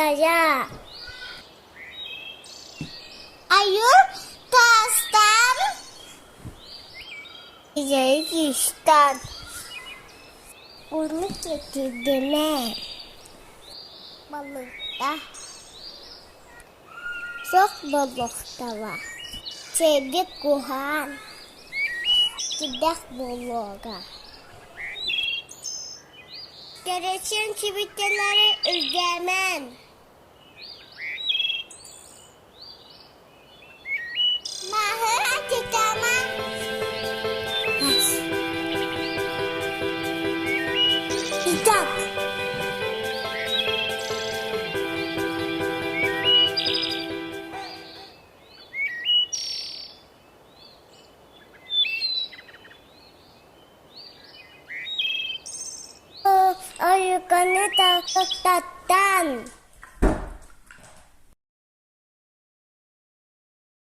Хайа Айыл таастан Ижаистан Уну кэтирдимэ Балыкта Сох болуохтала Чэбдик куһаан Кирдээх буолуоҕа Кэрэчээн сибикилэри үргээмэҥ Маһы аччыктаама Итак Ойуканы таттан.